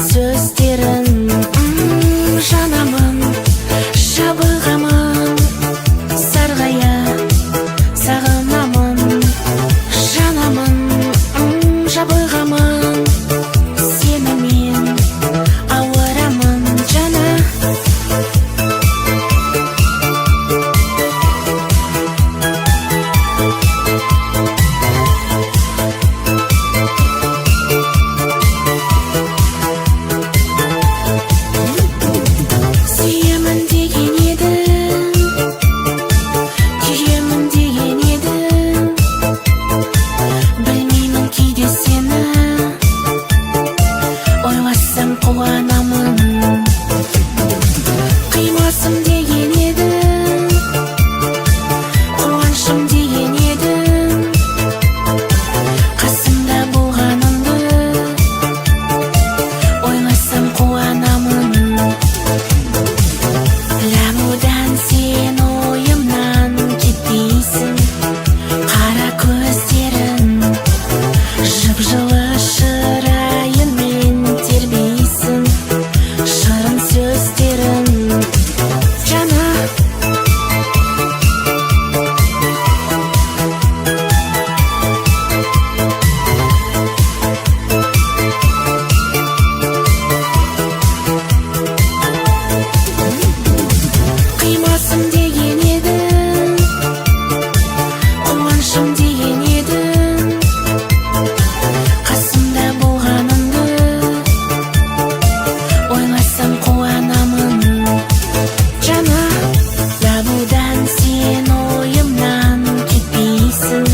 Сөздерін. Жанамын, жабығамын, сарғая сағынамын. Жанамын, жабығамын, сенімен ауырамын, жана. Сүйемін деген едің, күйемін деген едің. Білмеймін, кейде сені ойласам, қуанамын. Қимасым деген едің, қуанышым деген едің. Қасымда болғаныңды ойласам, қуанамын. Ләмудан сен ойымнан кетпейсің. Қара көздерің, жып жылы шырайыңмен тербейсің. Шырын сөздерің, жана. Қимасым деген едің, қуанышым деген едің. Қасымда болғаныңды ойласам, қуанамын, жана. Ләбудан сен ойымнан кетпейсің.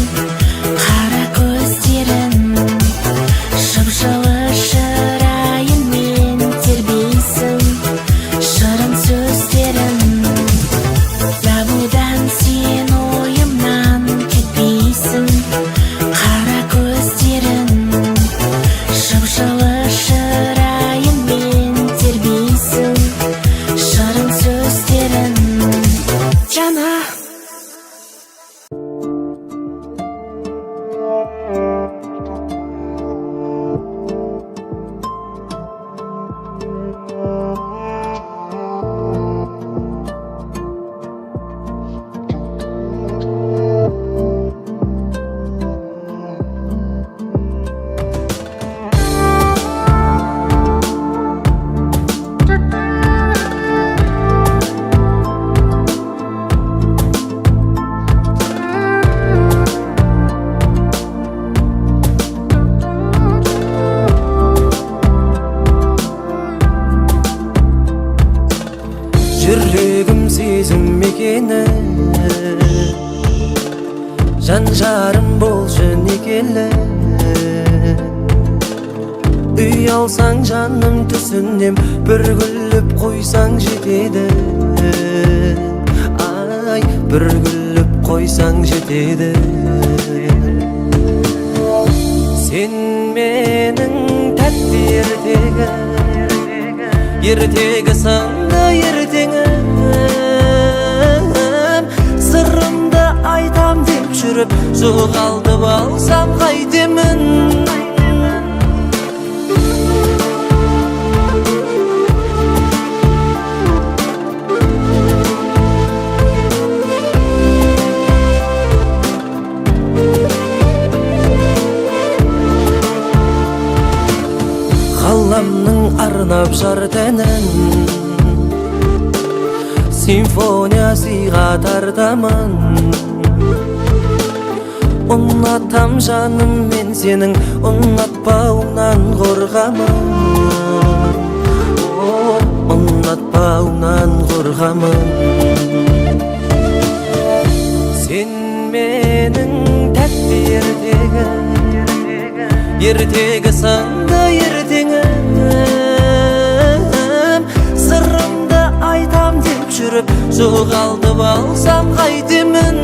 Қара көздерің, жып жылы шырайыңмен тербейсің. Шырын сөздерің. Ләбудан сен ойымнан кетпейсің. Қара көздерің, жып жылы шырайыңмен тербейсің. Шырын сөздерің, жана. Жүрегім сезім мекені, жан жарым болшы некелі. Ұялсаң, жаным, түсінем, бір күліп қойсаң жетеді. Ай, бір күліп қойсаң жетеді. Сен менің тәтті ертегі, ертегі сынды ертеңім. Сырымды айтам деп жүріп, жоғалтып алсам қайтемін? Ғаламның арнап жар тәнін, симфония сыйға тартамын. Ұнатам, жаным, мен сенің ұнатпауыңнан қорқамын. О, ұнатпауыңнан қорқамын. Сен менің тәтті ертегі, ертегі сынды ертеңім. Сырымды айтам деп жүріп, жоғалтып алсам қайтемін?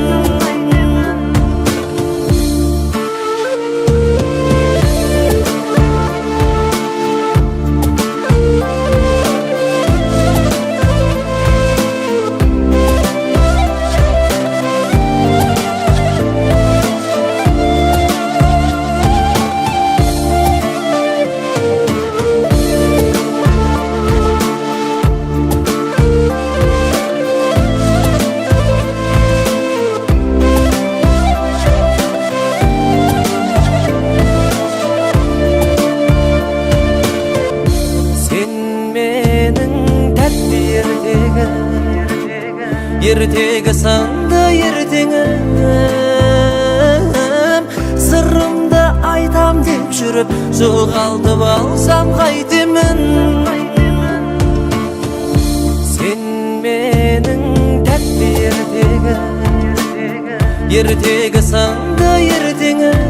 Ертегі сынды ертеңім, сырымды айтам деп жүріп, жоғалтып алсам қайтемін? Сен менің тәтті ертегім, ертегі сынды ертеңім,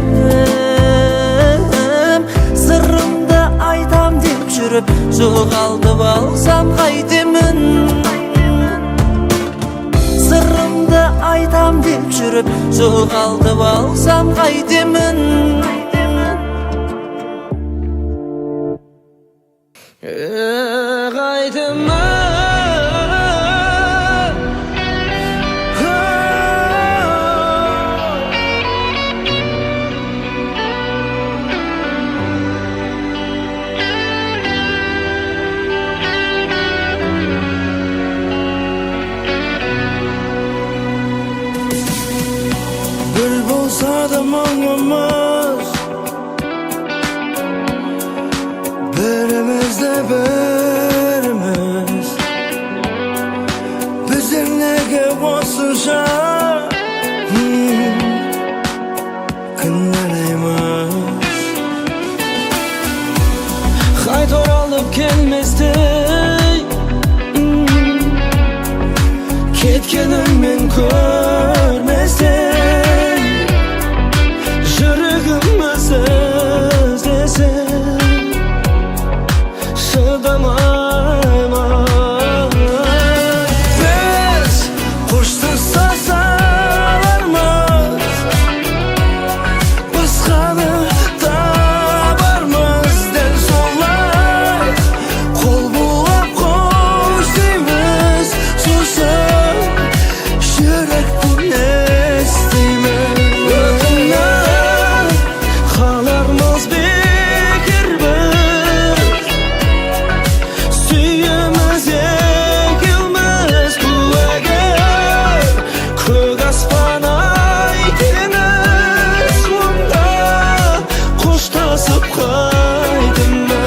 сырымды айтам деп жүріп, жоғалтып алсам қайтемін? Сырымды айтам деп жүріп, жоғалтып алсам қайтемін? Қайтемін? Бір болса да мұңымыз, бірімізді біріміз, біздер неге осынша кінәлаймыз? Қайта оралып келместей, кеткеніңмен көрместен, жүрегіміз іздесе, шыдамаймын. Біз қоштаса салармыз, басқаны табармыз, дәл солай қол бұлғап қош дейміз, сосын жүректі не істейміз? Өкініп қалармыз бекер біз, сүйеміз екеуміз, куәгер көк аспан, ай, теңіз. Онда қоштасып қайтеміз?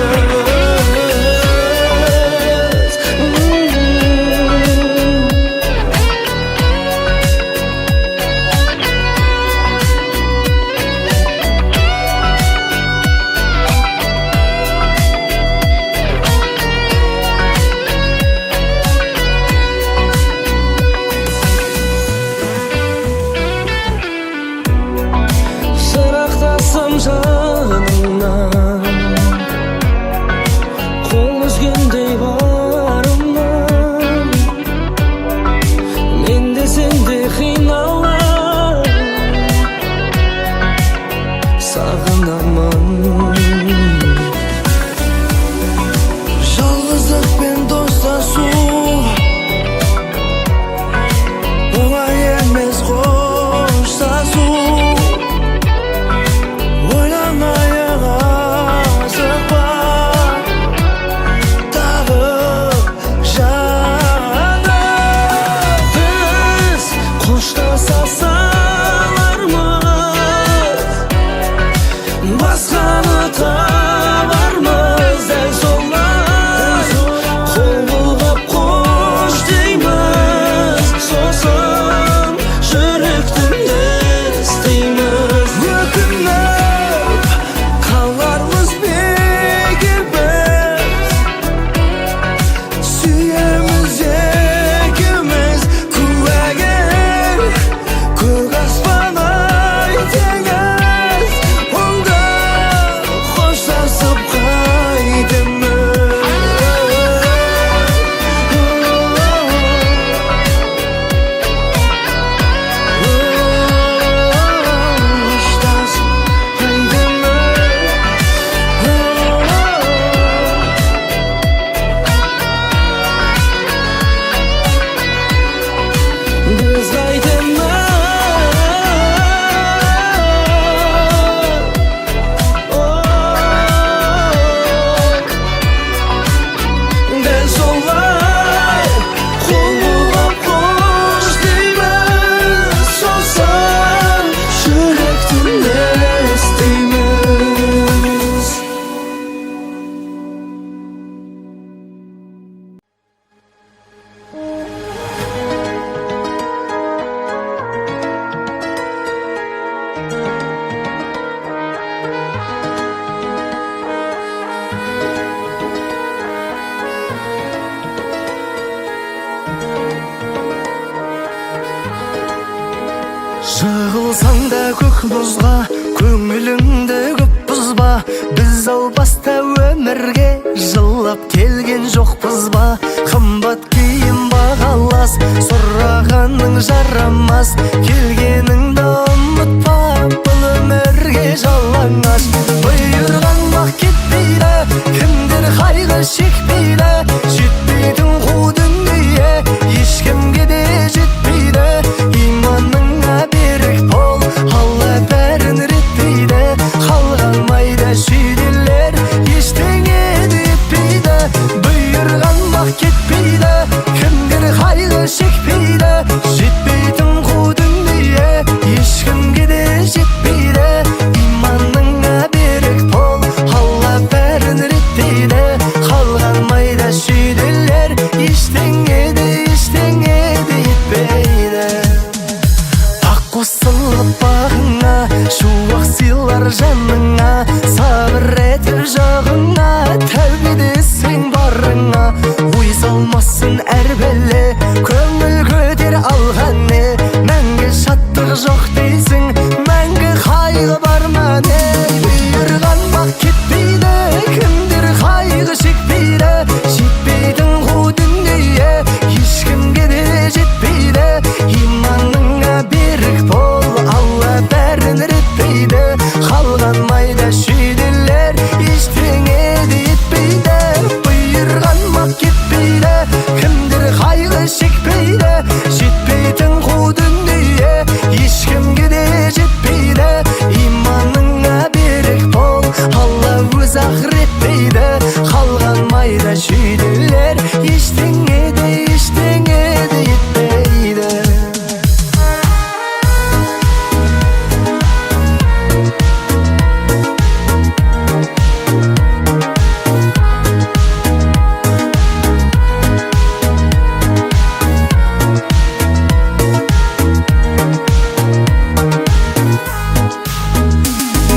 Жырақтасам жаныңнан, қол үзгендей барымнан, мен де сендей қиналам, сағынамын. Жалғыздықпен достасу оңай емес, қоштасу. Ойланайық, асықпа, тағы Қосылсаң да көк мұзға, көңіліңді көп бұзба. Біз ау баста өмірге жылап келген жоқпыз ба? Қымбат киім бағалас, сұрағаның жарамас. Келгеніңді ұмытпа, бұл өмірге жалаңаш. Бұйырған бақ кетпейді, кімдер қайғы шекпейді. Жетпейтін қу дүние ешкімге де жетпейді. Иманыңа берік бол, Алла бәрін реттейді. Қалған майда шүйделер ештеңе де етпейді. Бұйырған бақ кетпейді, кімдер қайғы шекпейді. Жетпейтін қу дүние ешкімге де жетпейді. Иманыңа берік бол, Алла бәрін реттейді. Қалған майда шүйделер ештеңе де, ештеңе де етпейді. Ақ қосылып бағыңа, шуақ сыйлар жаныңа. Сабыр етіп жағыңа, тәубе десең барыңа. Ой салмасын әр бәле, көңіл көтер алған не. Мәңгі шаттық жоқ дейсің, мәңгі қайғы бар ма не? Бұйырған бақ кетпейді, кімдер қайғы шекпейді. Жетпейтін қу дүние ешкімге де жетпейді. Иманыңа берік бол, Алла бәрін реттейді. Қалған майда шүйделер ештеңе де етпейді. Бұйырған бақ кетпейді, кімдер қайғы шекпейді. Жетпейтін қу дүние ешкімге де жетпейді. Иманыңа берік бол, Алла өзі ақ реттейді. Қалған майда шүйделер ештеңе де, ештеңе де етпейді.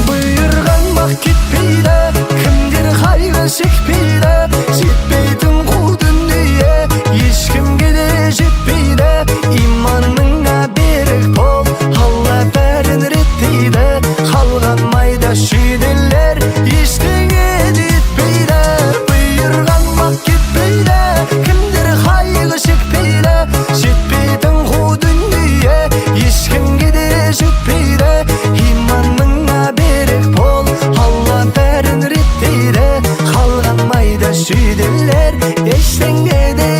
Бұйырған бақ кетпейді, кімдер қайғы шекпейді. Жетпейтін қу дүние ешкімге де жетпейді. Иманыңа берік бол, Алла бәрін реттейді. Қалған майда шүйделер ештеңе де етпейді. Бұйырған бақ кетпейді, кімдер қайғы шекпейді. Жетпейтін қу дүние ешкімге де жетпейді. Иманыңа берік бол, Алла бәрін реттейді. Қалған майда шүйделер ештеңе де